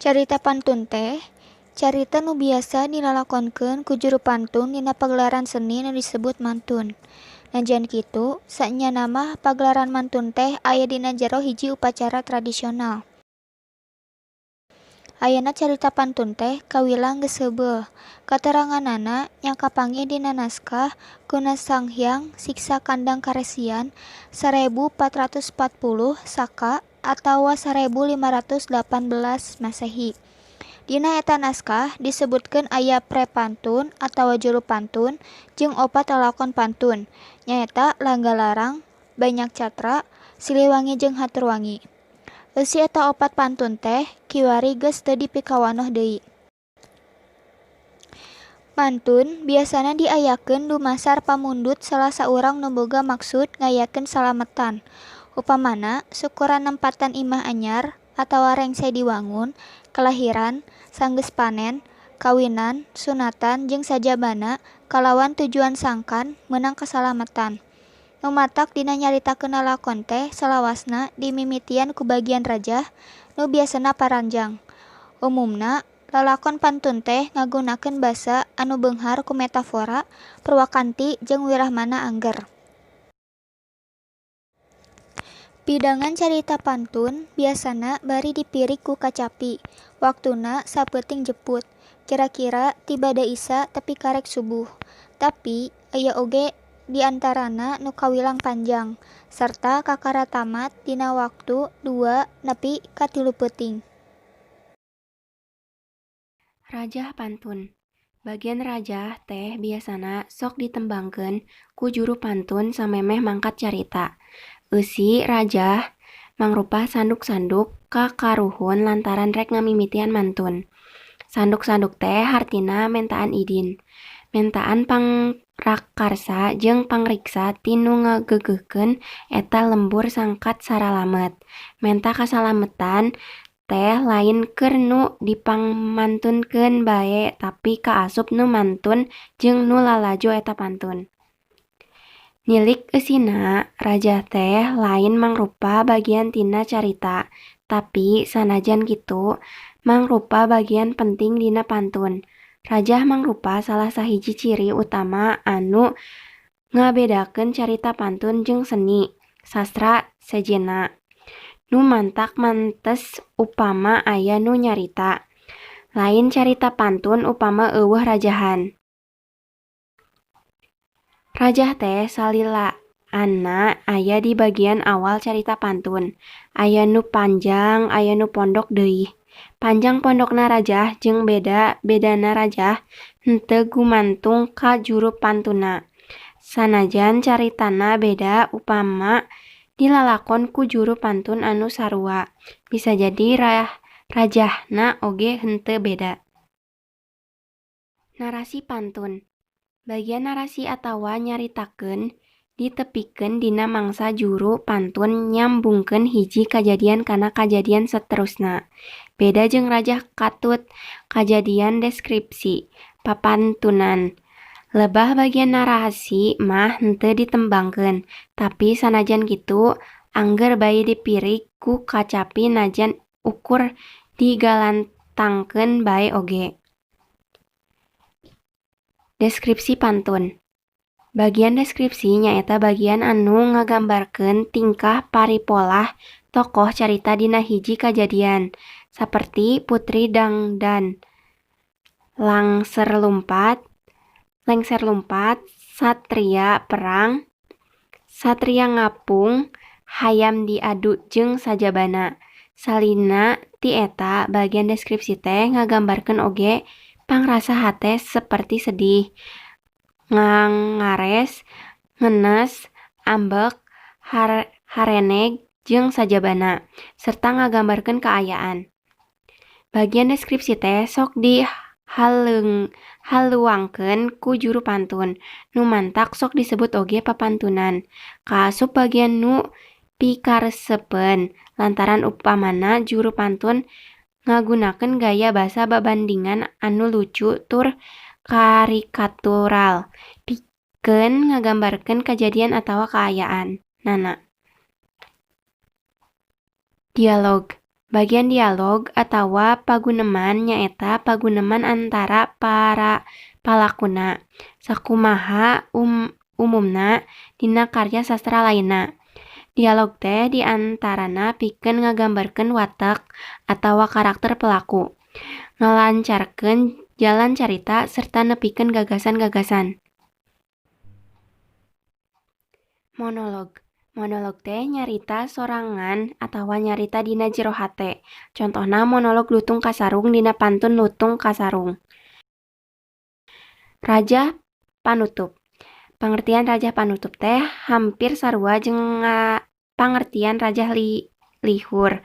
Carita pantun teh carita nu biasa dilalakonkeun ku juru pantun dina pagelaran seni nu disebut mantun. Najan kitu, saenyana mah pagelaran mantun teh aya dina jero hiji upacara tradisional. Ayana carita pantun teh kawilang geus heubeul. Kateranganana nya kapanggih dina naskah Guna Sanghyang Siksa Kandang Karesian 1440 Saka atawa 1518 Masehi. Dina eta naskah disebutkeun aya pre-pantun atawa juru pantun jeung opat lalakon pantun, nyaeta Langgalarang, Banyak Catra, Siliwangi jeung Haturwangi. Eusi eta opat pantun teh kiwari geus teu dipikawanoh deui. Mantun biasana diayakeun dumasar pamundut salah saurang nu boga maksud ngayakeun salametan. Upamana syukuran nempatan imah anyar atawa rengse diwangun, kalahiran, sanggeus panen, kawinan, sunatan jeung sajabana kalawan tujuan sangkan meunang kasalametan. Nu matak dina nyaritakeun lalakon teh salawasna dimimitian ku bagian rajah nu biasana paranjang. Umumna lalakon pantun teh ngagunakeun basa anu beunghar ku metafora, purwakanti jeung wirahmana angger. Pidangan carita pantun biasana bari dipirig ku kacapi. Waktuna sapeuting jeput, kira-kira ti bada Isa tepi ka rek Subuh. Tapi aya oge di antarana nu kawilang panjang, sarta kakara tamat dina waktu 2 nepi ka 3 peuting. Rajah pantun. Bagian rajah teh biasana sok ditembangkeun ku juru pantun samemeh mangkat carita. Eusi rajah mangrupa sanduk-sanduk ka karuhun lantaran rek ngamimitian mantun. Sanduk-sanduk teh hartina mentaan idin, mentaan pangrakarsa jeung pangriksa ti nu ngageugeuhkeun eta lembur sangkat saralamet. Menta kasalametan teh lain keur nu dipangmantunkeun bae tapi kaasup nu mantun jeung nu lalajo eta pantun. Nilik eusina, rajah teh lain mangrupa bagian tina carita, tapi sanajan kitu mangrupa bagian penting dina pantun. Rajah mangrupa salah sahiji ciri utama anu ngabedakeun carita pantun jeung seni sastra sejenna. Nu mantak mantes upama aya nu nyarita, lain carita pantun upama euweuh rajahan. Rajah teh salilaanna aya di bagian awal carita pantun. Aya nu panjang, aya nu pondok deui. Panjang pondokna rajah jeung beda-bedana rajah henteu gumantung ka juru pantunna. Sanajan caritana beda upama dilalakon ku juru pantun anu sarua, bisa jadi rajahna oge henteu beda. Narasi pantun. Bagian narasi atawa nyaritakeun ditepikeun dina mangsa juru pantun nyambungkeun hiji kajadian kana kajadian saterusna. Beda jeung rajah katut kajadian deskripsi papantunan. Lebah bagian narasi mah henteu ditembangkeun, tapi sanajan kitu angger bae dipirig ku kacapi najan ukur digalantangkeun bae oge. Deskripsi pantun. Bagian deskripsi nyaeta bagian anu ngagambarkeun tingkah paripolah tokoh carita dina hiji kajadian, saperti Putri Dangdan, Lengser Lumpat, Satria Perang, Satria Ngapung, Hayam Diadu jeung sajabana. Salina ti eta, bagian deskripsi teh ngagambarkeun oge pangrasa hate seperti sedih, ngangares, ngenes, ambek, hareneg jeung sajabana, serta ngagambarkeun kaayaan. Bagian deskripsi teh sok dihaluangkeun ku juru pantun, nu mantak sok disebut oge papantunan. Kaasup bagian nu pikaresepeun lantaran upamana juru pantun ngagunakeun gaya basa babandingan anu lucu tur karikatural pikeun ngagambarkeun kajadian atawa kaayaan nana. Dialog. Bagian dialog atawa paguneman nyaeta paguneman antara para palakuna, sakumaha umumna dina karya sastra lainna. Dialog teh di antarana pikeun ngagambarkeun watek atawa karakter pelaku, ngalancarkeun jalan carita sarta nepikeun gagasan-gagasan. Monolog. Monolog teh nyarita sorangan atawa nyarita dina jero hate. Contohna monolog Lutung Kasarung dina pantun Lutung Kasarung. Rajah panutup. Pangertian rajah panutup teh hampir sarua jeung pangertian rajah lihur.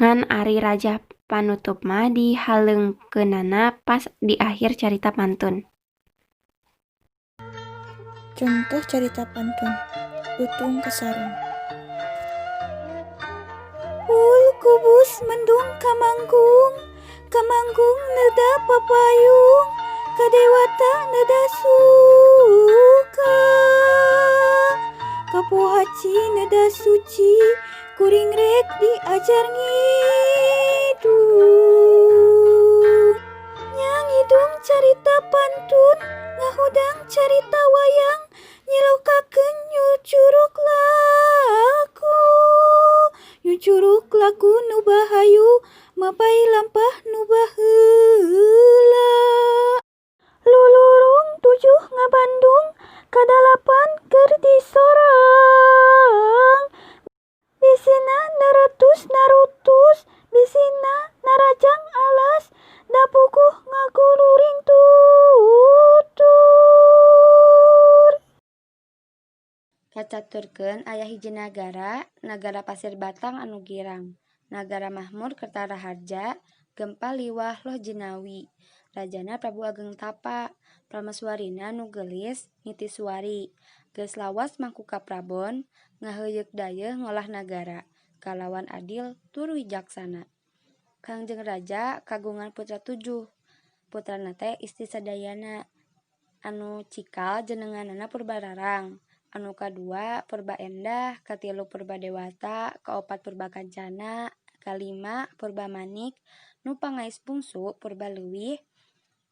Ngan ari rajah panutup mah dihaleungkeunana pas di akhir carita pantun. Contoh carita pantun Lutung Kasarung. Ul kubus mendung kamanggung, kamanggung neda papayung, kadewata neda suka, kapohaci neda suci, kuring rek diajar ngidung. Nyangidung carita pantun, ngahudang carita wayang, nyilokakeun nyucuruk laku, nyucuruk laku nu bahayu, mapai lampah nu baheula. Lulurung tujuh ngabandung, kadalapan keur disorang, bisina naratus narutus, bisina narajang alas, da puguh ngagururing tutur. Kacaturkeun aya hiji nagara, nagara Pasir Batang anu girang. Nagara Mahmur Kertaraharja, Gempa Liwah Loh Jinawi. Rajana Prabu Ageng Tapa, prameswarina nu geulis Nitiswari. Geus lawas mangku kaprabon, ngaheuyeuk dayeuh ngolah nagara, kalawan adil tur wijaksana. Kangjeng Raja kagungan putra 7. Putrana teh istri sadayana. Anu cikal jenenganana Purbararang, anu kadua Purba Endah, katilu Purba Dewata, kaopat Purba Kancana, kalima Purba Manik, nu pangais bungsu Purba Leuwih,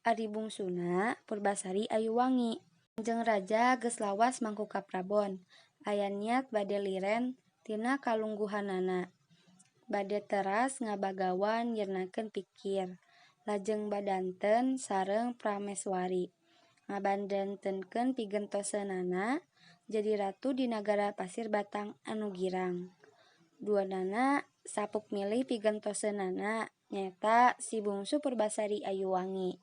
ari bungsuna Purbasari Ayuwangi. Kangjeng Raja geus lawas mangku kaprabon, aya niat bade liren tina kalungguhanana. Bade teras ngabagawan nyirnakeun pikir, lajeng badanten sareng prameswari. Ngabandantenkeun pigentoseunana jadi ratu di nagara Pasir Batang anu girang. Duanana sapuk milih pigentoseunana nyaeta si bungsu Purbasari Ayuwangi.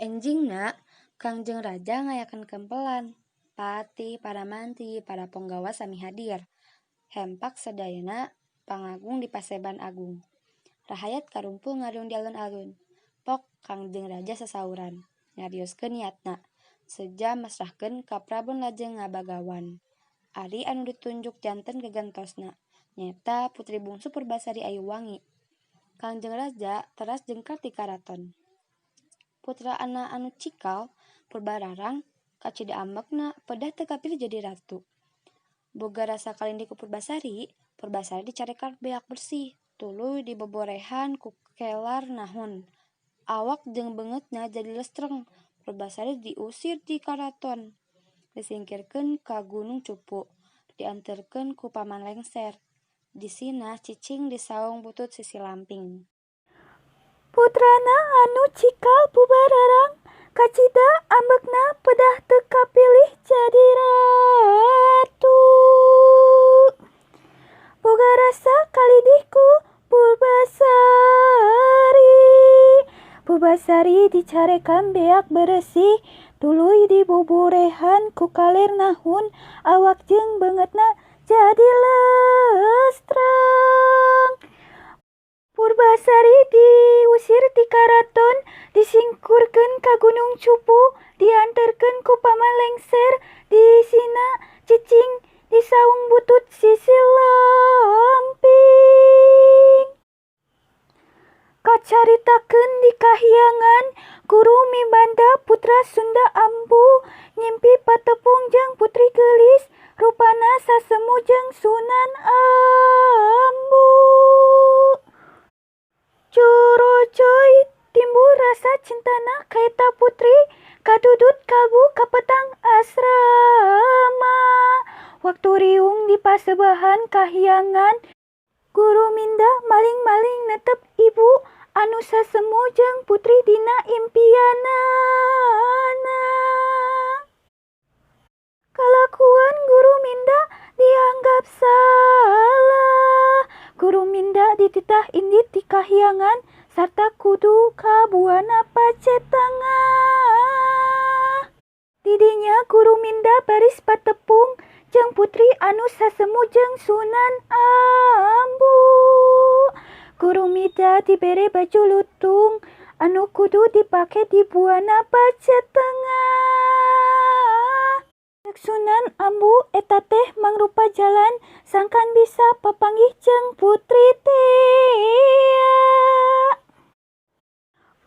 Enjingna Kangjeng Raja ngayakeun kempelan, patih, para mantri, para ponggawa sami hadir. Hempak sadayana pangagung di Paseban Agung. Rahayat karumpul ngariung di alun-alun. Pok Kangjeng Raja sasauran, nyarioskeun niatna. Seja masrahkeun ka Prabon lajeng ngabagawan. Ari anu ditunjuk janten gegentosna, nyaeta putri bungsu Purbasari Ayuwangi. Kangjeng Raja teras jengkar ti karaton. Putra ana anu cikal Purbararang kacida ambekna pedah teu kapilih jadi ratu. Boga rasa kalindih ku Purbasari, Purbasari dicarekan beak bersih, tuluy diboborehan ku kelar nahun. Awak jeung beungeutna jadi lestreng. Purbasari diusir ti karaton, disingkirkeun ka Gunung Cupu, dianterkeun ku Paman Lengser. Disina cicing di saung butut sisi lamping. Putrana anu cikal Purbararang kacida ambekna pedah teu kapilih jadi ratu. Boga rasa kalindih ku Purbasari. Purbasari dicarekan beak beresih, tuluy dibuburehan ku kaler nahun, awak jeung beungeutna jadi lestreng. Purbasari diusir ti karaton, disingkurkeun ka Gunung Cupu, dianterkeun ku Paman Lengser, disina cicing di saung butut sisi lamping. Kacaritakeun di kahyangan, guru mibanda putra Sunda Ambu, ngimpi patepung jeung putri geulis, rupana sasemu jeung Sunan Ambu. Curucuy timbul rasa cintana ka eta putri kadudut kalbu ka petang asrama. Waktu riung di pasebahan kahyangan, Guruminda maling-maling netep ibu anu sasemu jeung putri dina impianana. Kalakuan Guruminda dianggap salah. Guruminda dititah indit ti kahyangan sarta kudu ka Buana Pacetengah. Di dinya Guruminda baris patepung jeung putri anu sasemu jeung Sunan Ambu. Guruminda dibere baju lutung anu kudu dipake di Buana Pacetengah. Cek Sunan Ambu eta teh mangrupa jalan sangkan bisa papanggih jeung putri tea.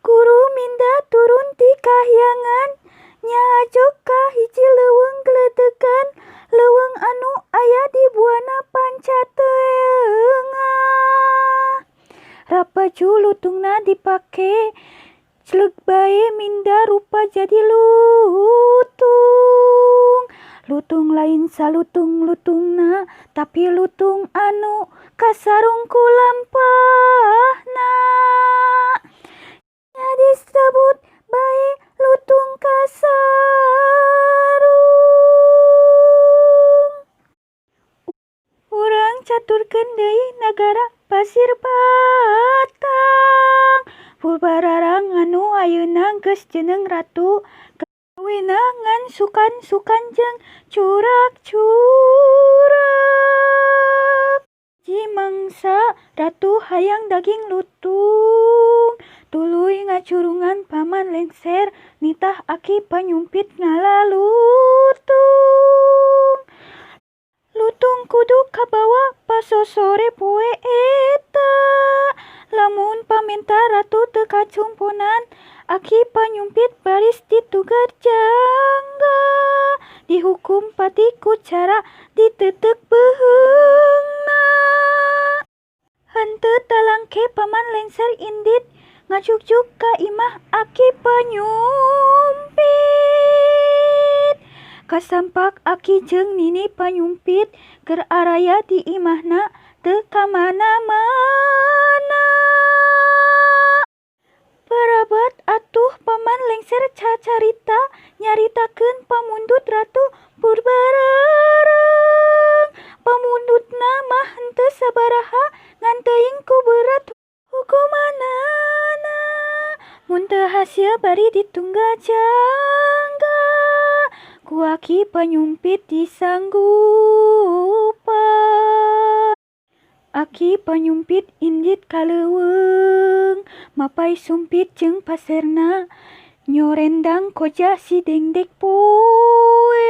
Guruminda turun ti kahyangan nyaajog ka hiji leuweung gledegan, leuweung anu aya di Buana Pancatengah. Baju lutungna dipake, jleg bae minda rupa jadi lutung. Lutung lain salutung-lutungna, tapi lutung anu kasarung ku lampahna. Nya disebut bae lutung kasarung. Urang caturkeun deui nagara Pasir Batang. Purbararang anu ayeuna geus jeneng ratu gawena ngan sukan-sukan jeung curak-curak. Hiji mangsa ratu hayang daging lutung, tuluy ngacurungan Paman Lengser nitah aki panyumpit ngala lutung. Lutung kudu kabawa pasosore poe eta. Lamun pamenta ratu teu kacumponan, aki panyumpit baris ditugar jangga. Dihukum pati ku cara ditetek beuheungna. Henteu talangke Paman Lengser indit ngajugjuk ka imah aki panyumpit. Kasampak aki jeung nini panyumpit keur araya di imahna teu kamana-mana. Parabat atuh Paman Lengser cacarita nyaritakeun pamundut Ratu Purbararang. Pamundutna mah henteu sabaraha ngan teuing ku berat hukumanana. Mun teu hasil bari ditunggal jangga, ku aki panyumpit disanggupan. Aki panyumpit indit ka leuweung, mapay sumpit jeung paserna, nyorendang koja si dengdek poe.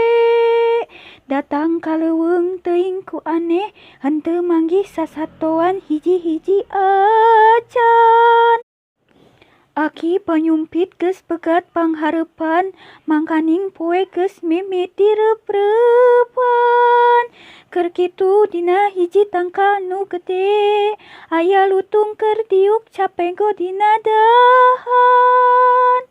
Datang ka leuweung teuing ku aneh, henteu manggih sasatoan hiji-hiji acan. Aki panyumpit geus pegat panghareupan, mangkaning poe geus mimiti reup-reupan. Keur kitu dina hiji tangkal nu gede, aya lutung keur diuk capego dina dahan.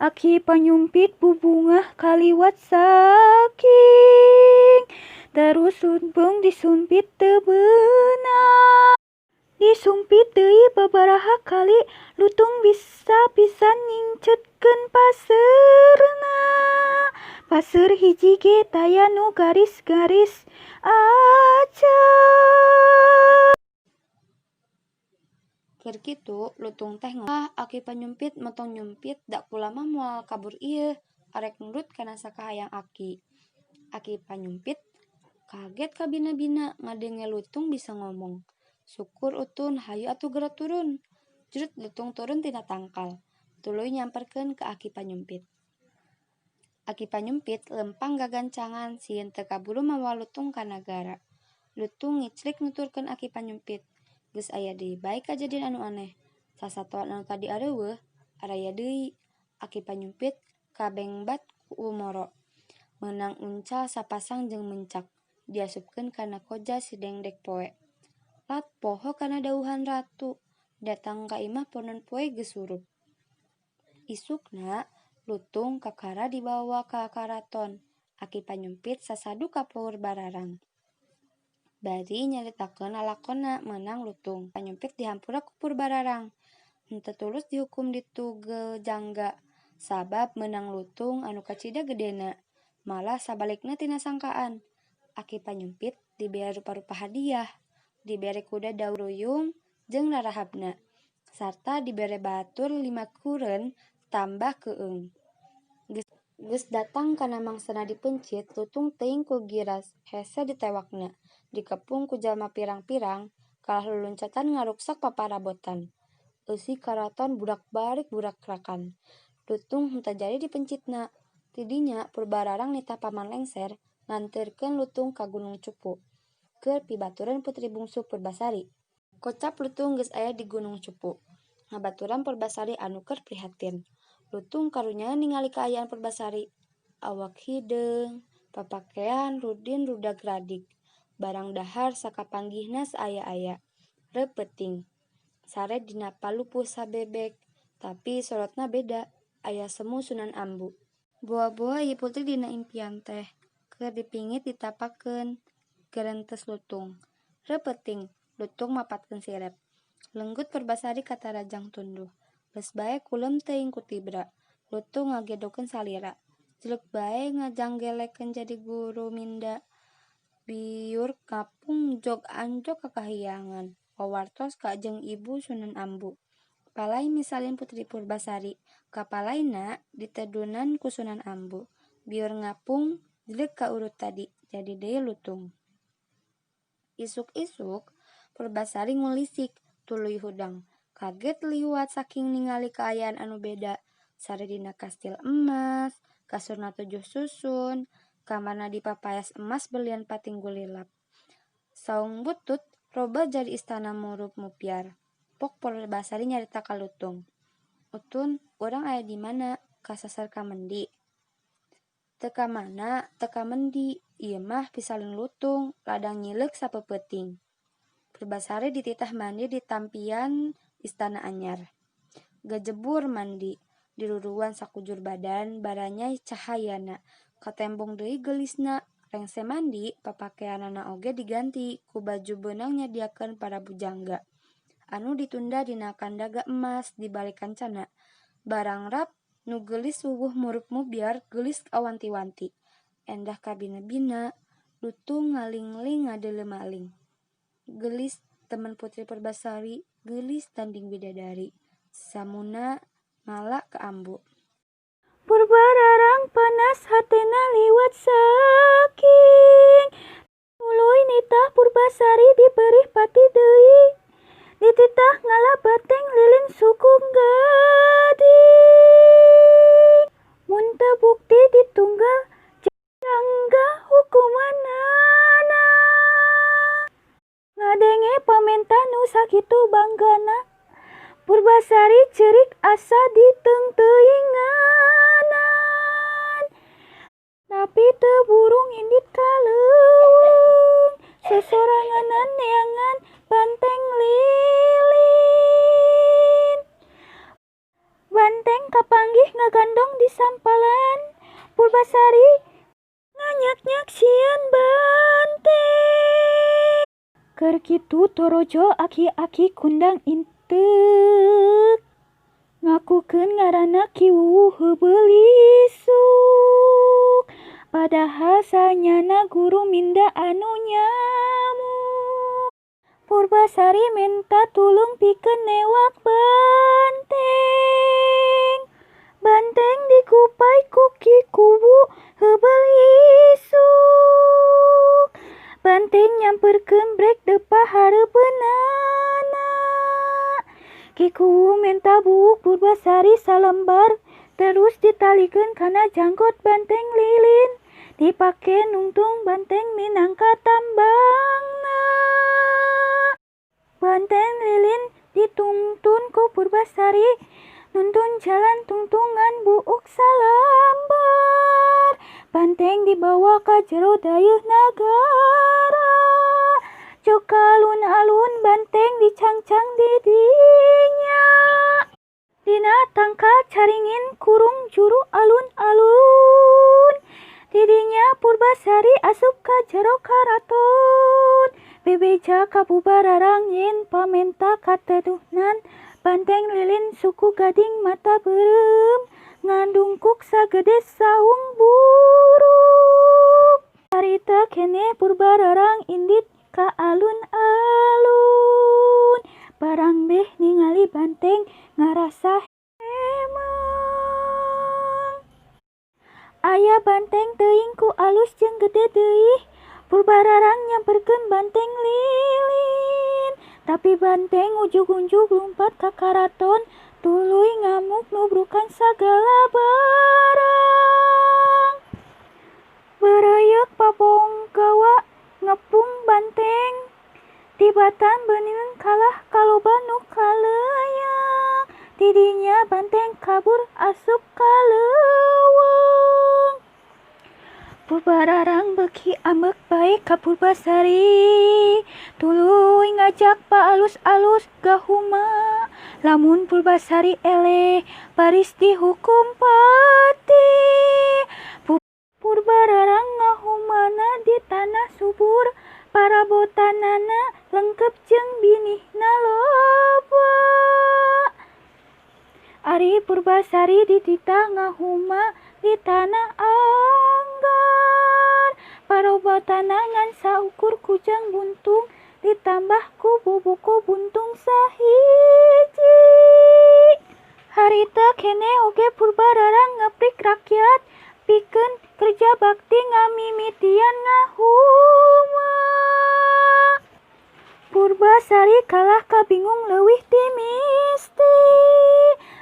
Aki panyumpit bubungah kaliwat saking, terus lutung disumpit teu beunang. Disumpit deui babaraha kali, lutung bisa pisan nyingcetkeun paseurna. Paseur hiji ge taya nu garis-garis acan. Keur kitu lutung teh ngomong, "Ah, aki panyumpit motong nyumpit da kula mah moal kabur ieu, arek nurut kana sakahayang aki." Aki panyumpit kaget kabina-bina ngadenge lutung bisa ngomong. "Syukur utun, hayu atuh geura turun." Jrut lutung turun tina tangkal, tuluy nyamperkeun ka aki panyumpit. Aki panyumpit lempang gagancangan sieun teu kaburu mawa lutung ka nagara. Lutung ngiclik nuturkeun aki panyumpit, geus aya deui bae kajadian anu aneh. Sasatoan anu tadi areuweuh, araya deui. Aki panyumpit kabengbat ku moro. Meunang uncal sapasang jeung mencak, diasupkeun kana koja si dengdek poe. Lat poho kana dawuhan ratu. Datang ka imah panon poe geus surup. Isukna Lutung kakara dibawa ka karaton. Aki Panyumpit sasadu ka Purbararang. Bari nyaritakeun lalakonna meunang Lutung. Panyumpit dihampura ku Purbararang. Henteu tulus dihukum ditugel jangga. Sabab meunang Lutung anu kacida gedena. Malah sabalikna tina sangkaan. Aki Panyumpit dibere rupa-rupa hadiah. Dibere kuda daun ruyung jeung rarahabna. Sarta dibere batur 5 kureun tambah keung. Geus datang kana mangsana dipencit, Lutung teuing ku giras, hese ditewakna. Dikepung ku jalma pirang-pirang, kalah luluncatan ngaruksak paparabotan. Eusi karaton burak-barik burakrakan. Lutung henteu jadi dipencitna. Tidinya Purbararang nitah Paman Lengser nganteurkeun Lutung ka Gunung Cupu keur pibaturan Putri Bungsu Purbasari. Kocap Lutung geus aya di Gunung Cupu. Ngabaturan Purbasari anu keur prihatin. Lutung karunya ningali kaayaan Purbasari. Awak hideung, papakean rudin rudag-radig. Barang dahar sakapanggihna saaya-aya. Reupeting. Sare dina palupuh sabebek, tapi sorotna beda, aya semu Sunan Ambu. Boa-boa ieu putri dina impian teh, keur dipingit ditapakeun, gerentes Lutung. Reupeting, Lutung mapatkeun sirep. Lenggut Purbasari katarajang tunduh. Leus bae kulem teuing ku tibra. Lutung ngagedokeun salira. Jeleuk bae ngajanggelekeun jadi guru minda. Biur ngapung jog anjog ka kahiyangan. Wawartos ka jeung ibu Sunan Ambu. Palai misalin Putri Purbasari. Kapalaina ditedunan ku Sunan Ambu. Biur ngapung jeleuk ka urut tadi. Jadi deui Lutung. Isuk-isuk Purbasari ngulisik tuluy hudang. Kaget liwat saking ningali kaayaan anu beda. Sare dina kastil emas, kasurna 7 susun, kamarna dipapayas emas belian patinggu lilap. Saung butut robah jadi istana murup mupiar. Pok Purbasari nyarita ka Lutung. Utun, urang aya di mana? Kasasar ka mendi. Teu ka mana, teu ka mendi. Ieu mah pisalin Lutung, ladang nyileuk sapeupeting. Purbasari dititah mandi di tampian istana anyar. Gajebur mandi, diruruan sakujur badan, baranyai cahayana. Katembong deui geulisna, rengse mandi, papakeanana oge diganti ku baju beunang nyadiakeun para bujangga. Anu ditunda dina kandaga emas di balik kancana. Barang rap nu geulis wuwuh murup mubiar geulis awanti-wanti. Endah kabina-bina, Lutung ngalingling ngadeuleu maling. Geulis temen Putri Purbasari, geulis tanding bidadari. Samuna ngala ka Ambu. Purbararang panas hatena liwat saking. Tuluy nitah Purbasari diperih pati deui. Dititah ngala bateng lilin sukung gading. Mun teu bukti ditunggal jangga hukumanana. Ngadenge pamenta nu sakitu banggana. Purbasari ceurik asa diteungteuinganan. Tapi teu burung indit ka leuweung. Sosoranganan neangan banteng lilin. Banteng kapanggih ngagandong di sampalan. Purbasari nganyak-nyak sieun banteng. Keur kitu torojo aki-aki kundang inteuk. Ngakukeun ngaranna Ki Wuwu heubeul isuk. Padahal sanyana guru minda anu nyamuk. Purbasari menta tulung pikeun newak banteng. Banteng dikupai ku Ki Kuwu heubeul isuk. Banteng nyamperkeun brek depa hareupeunana. Ki Kuwu menta buuk Purbasari salembar terus ditalikeun kana janggot banteng lilin. Dipake nungtung banteng minangka tambangna. Banteng lilin ditungtun ku Purbasari nuntun jalan tungtungan buuk salambar. Banteng dibawa ka jero dayeuh nagara. Jog ka alun-alun banteng dicangcang di dinya. Dina tangkal caringin kurung juru alun-alun. Di dinya Purbasari asup ka jero karaton. Bebeja ka Purbararang yen pamenta kateduhnan. Banteng lilin suku gading mata beureum ngandungkuk sagede saung buruk. Harita keneh Purbararang indit ka alun-alun. Barang beh ningali banteng ngarasa hemeng. Aya banteng teuing ku alus jeung gede deui. Purbararang nyamperkeun banteng lilin. Tapi banteng ujug-ujug lumpat ka karaton tuluy ngamuk nubrukan sagala barang. Beureuyeuk paponggawa ngepung banteng. Tibatan beuneung kalah kaloba nu kaleuyeung. Ti dinya banteng kabur asup ka leuweung. Purbararang beuki ambek bae ka Purbasari. Tuluy ngajak paalus-alus gahuma. Lamun Purbasari eleh baris dihukum pati. Purbararang ngahumana di tanah subur. Parabotanana lengkep jeung binihna loba. Ari Purbasari dititah ngahuma di tanah anggar. Parobotana ngan saukur kujang buntung ditambah ku bubuku buntung sahiji. Harita keneh oge Purbararang ngeprik rakyat pikeun kerja bakti ngamimitian ngahuma. Purbasari kalah kabingung leuwih ti misti.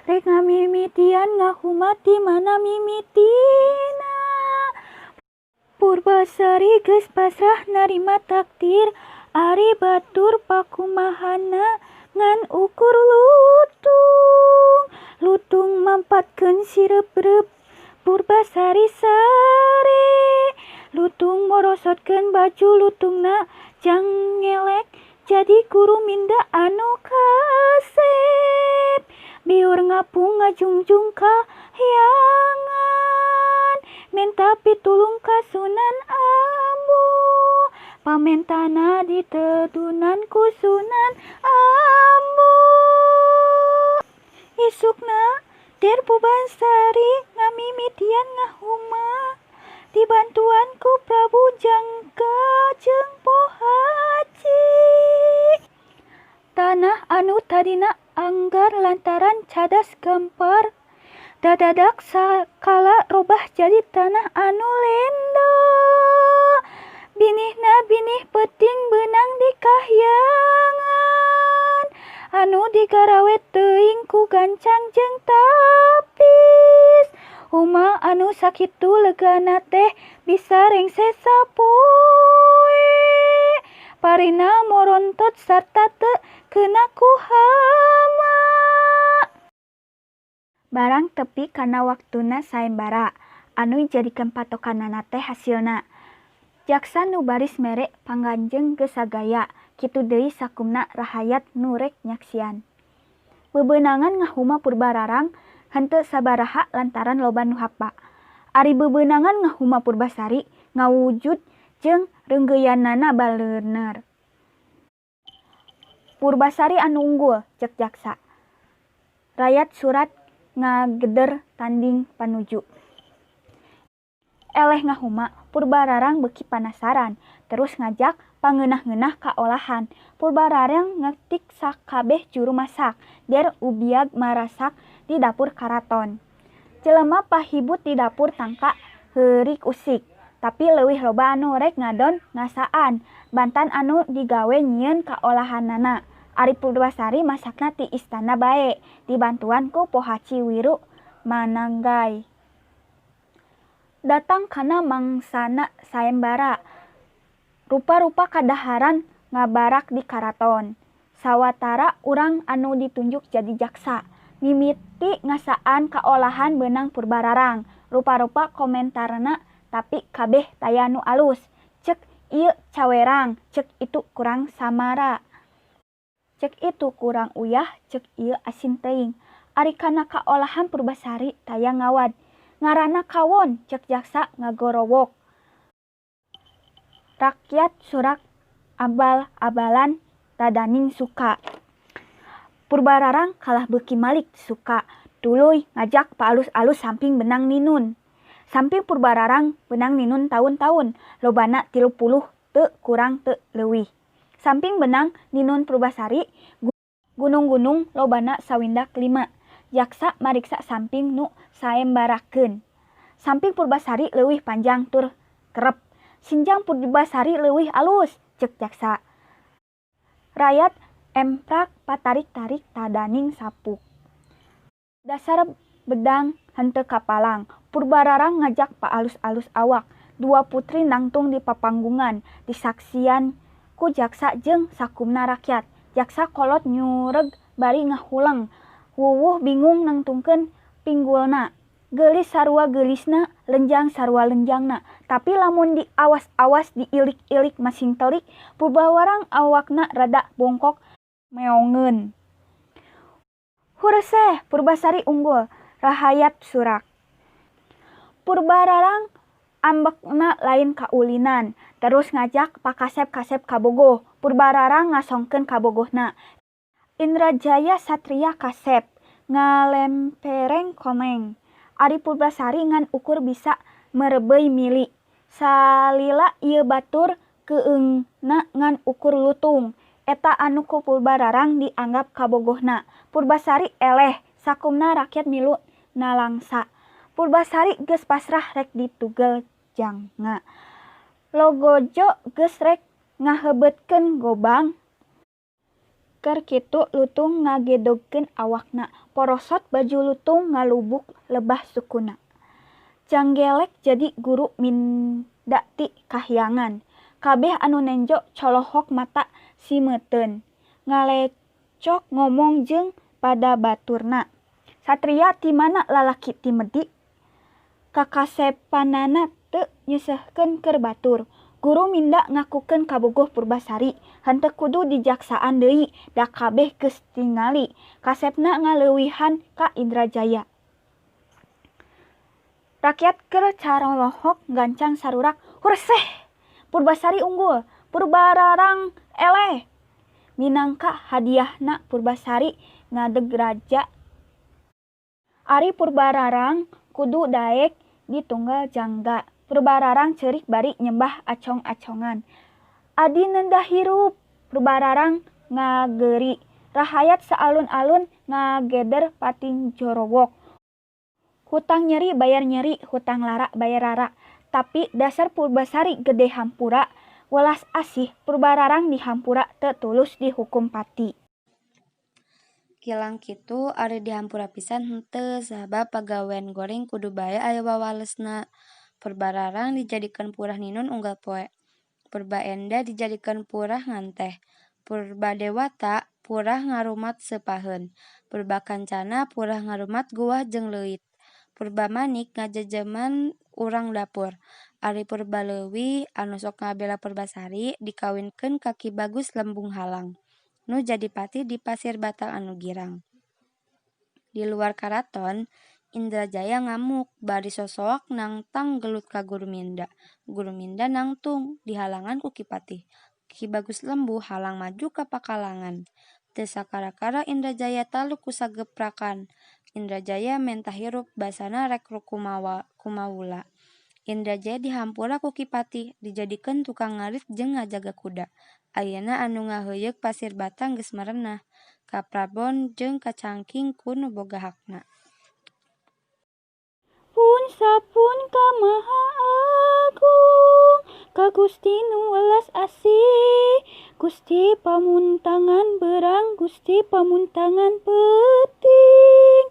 Rek ngamimitian ngahuma ti mana mimitina. Purbasari geus pasrah narima takdir. Ari batur pakumahana ngan ukur lutung. Lutung mampatkeun sireup-reup Purbasari sare. Lutung morosotkeun baju lutungna jang ngelek jadi guru minda anu kasep. Biur ngapung ngajungjung ka hyangan minta pitulung ka Sunan Ambu. Pamentana ditedunan ku Sunan Ambu. Isukna der Purbasari ngamimitian ngahuma dibantuan ku Prabu Jangka jeung Pohaci. Tanah anu tadina anggar lantaran cadas gampar dadadak sakala robah jadi tanah anu lendo. Binihna binih peuting beunang di kahyangan anu digarawe teuing ku gancang jeung tapis. Uma anu sakitu legana teh bisa rengse sapoe. Parina morontot sarta teu keuna ku hama. Barang tepi kana waktuna saembara anu dijadikeun patokanana teh hasilna. Jaksa nu baris mere pangganjeng geus sagaya, kitu deui sakumna rahayat nu rek nyaksian. Bebeunangan ngahuma Purbararang henteu sabaraha lantaran loba nu hapa. Ari bebeunangan ngahuma Purbasari ngawujud jeung reunggeuyanana baleuner. Purbasari anu unggul cek jaksa. Rayat surat ngageder tanding panuju. Eleh ngahuma Purbararang beuki panasaran terus ngajak pangeunah-ngeunah kaolahan. Purbararang ngetik sakabeh juru masak der ubiag marasak di dapur karaton. Jelema pahibut di dapur tangka heurik usik, tapi leuwih loba anu rek ngadon ngasaan bantan anu digawe nyieun kaolahanana. Ari Purbasari masakna ti istana bae dibantuan ku Pohaci Wiru Mananggai. Datang kana mangsana saembara. Rupa-rupa kadaharan ngabarak di karaton. Sawatara urang anu ditunjuk jadi jaksa. Mimiti ngasaan kaolahan beunang Purbararang. Rupa-rupa komentarna tapi kabeh taya nu alus. Cek ieu cawerang, ceuk itu kurang samara. Ceuk itu kurang uyah, ceuk ieu asin teuing. Ari kana kaolahan Purbasari taya ngawad. Ngaranna kawon, ceuk jaksa ngagorowok. Rakyat surak abal-abalan tadaning suka. Purbararang kalah beuki malik suka, tuluy ngajak paalus-alus samping benang ninun. Samping Purbararang benang ninun taun-taun, lobana 30 teu kurang teu leuwih. Samping benang ninun Purbasari, gunung-gunung lobana sawindak 5. Jaksa mariksa samping nu saembarakeun. Samping Purbasari leuwih panjang tur kerep. Sinjang Purbasari leuwih alus, ceuk jaksa. Rayat emprak patarik-tarik tadaning sapuk. Dasar bedang henteu kapalang. Purbararang ngajak paalus-alus awak. Dua putri nangtung di papanggungan, disaksian ku jaksa jeung sakumna rakyat. Jaksa kolot nyureg bari ngahuleng. Wuwuh bingung nangtungkeun pinggulna. Geulis sarua geulisna, lenjang sarua lenjangna. Tapi lamun diawas-awas diilik-ilik masing telik, Purbararang awakna rada bongkok meongeun. Hureseh Purbasari unggul, rahayat surak. Purbararang ambekna lain kaulinan, terus ngajak pakasep-kasep kabogoh. Purbararang ngasongkeun kabogohna. Indrajaya satria kasep, ngalempereng komeng. Ari Purbasari ngan ukur bisa merebeuy mili. Salila ieu batur keungna ngan ukur lutung. Eta anu ku Purbararang dianggap kabogohna. Purbasari eleh, sakumna rakyat milu nalangsa. Purbasari geus pasrah rek ditugel jangga. Logojo geus rek ngahebeutkeun gobang. Keur kitu lutung ngagedogkeun awakna. Porosot baju lutung ngalubuk lebah sukuna. Janggelek jadi guru minda ti kahyangan. Kabeh anu nenjo colohok mata simeuteun. Ngalecok ngomong jeung pada baturna. Satria ti mana lalaki ti medi? Kakasepanana teu nyeuseuhkeun keur batur. Guru minda ngakukeun kabogoh Purbasari. Henteu kudu dijaksaan deui, da kabeh geus tingali. Kasepna ngaleuwihan ka Indrajaya. Rakyat keur carolohok gancang sarurak, "Hureseh! Purbasari unggul, Purbararang eleh!" Minangka hadiahna Purbasari ngadeg raja. Ari Purbararang kudu daek ditunggal jangga. Purbararang ceurik bari nyembah acong-acongan. Adi nendah hirup, Purbararang ngageri. Rahayat saalun-alun ngageder pating jorowok. Hutang nyeri bayar nyeri, hutang lara bayar rara. Tapi dasar Purbasari gede hampura, welas asih Purbararang dihampura teu tulus dihukum pati. Kilang kitu ari dihampura pisan henteu sabab pagawean goreng kudu bae aya wawalesna. Purbararang dijadikeun purah ninun unggal poe. Purbaenda dijadikeun purah nganteh. Purbadewata purah ngarumat seupaheun. Purbakancana purah ngarumat guah jeung leuit. Purbamanik ngajejeman urang dapur. Ari Purbaleuwih anu sok ngabela Purbasari dikawinkeun ka Ki Bagus Lembung Halang, nu jadi patih di Pasir Batang anu girang. Di luar karaton, Indrajaya ngamuk bari sosoak nangtang gelut ka Guru Minda. Guru Minda nangtung dihalangan ku Ki Patih. Ki Bagus Lembu halang maju ka pakalangan. Teu sakara-kara Indrajaya taluk ku sageprakan. Indrajaya menta hirup basana rek kumawula. Indrajaya dihampura ku Ki Patih, dijadikeun tukang ngarit jeung ngajaga kuda. Ayeuna anu ngaheuyeuk Pasir Batang geus merenah, kaprabon jeung kacangking ku nu boga hakna. Pun sapun ka Maha Agung, ka Gusti nu welas asih, Gusti pamuntangan berang, Gusti pamuntangan peuting.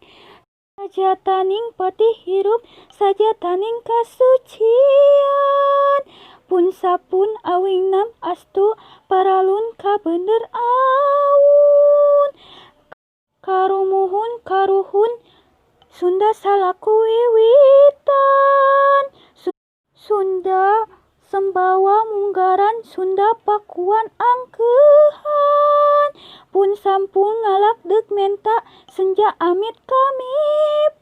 Sajataning patih hirup, sajataning kasucian. Pun sapun awing nam astu, paralun ka bener awun. Karumuhun karuhun Sunda salaku wiwitan. Sunda Sembawa Munggaran Sunda Pakuan angkeuhan. Pun sampun ngalak deuk menta senja amit kamipit.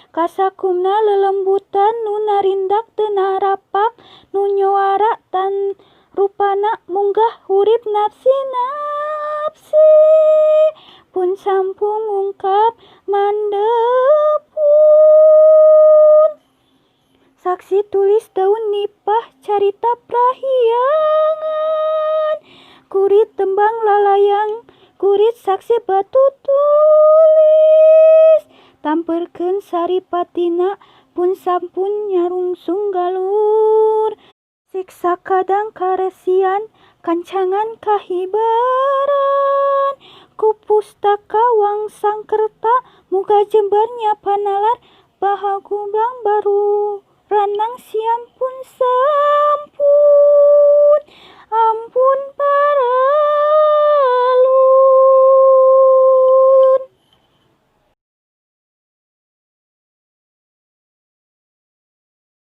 Kasakumna lelembutan nu narindak teu narapak nu nyuara tan rupana munggah hurip nafsi-nafsi. Pun sampun ngungkap mandepun. Saksi tulis daun nipah carita prahiangan. Kurit tembang lalayang kurit saksi batu tulis. Tamperkeun saripatina pun sampun nyarungsung galur. Siksa kadang karesian kancangan kahibaran. Ku pustaka Wangsakerta muga jembarnya panalar. Bahagublang baru ranang siam pun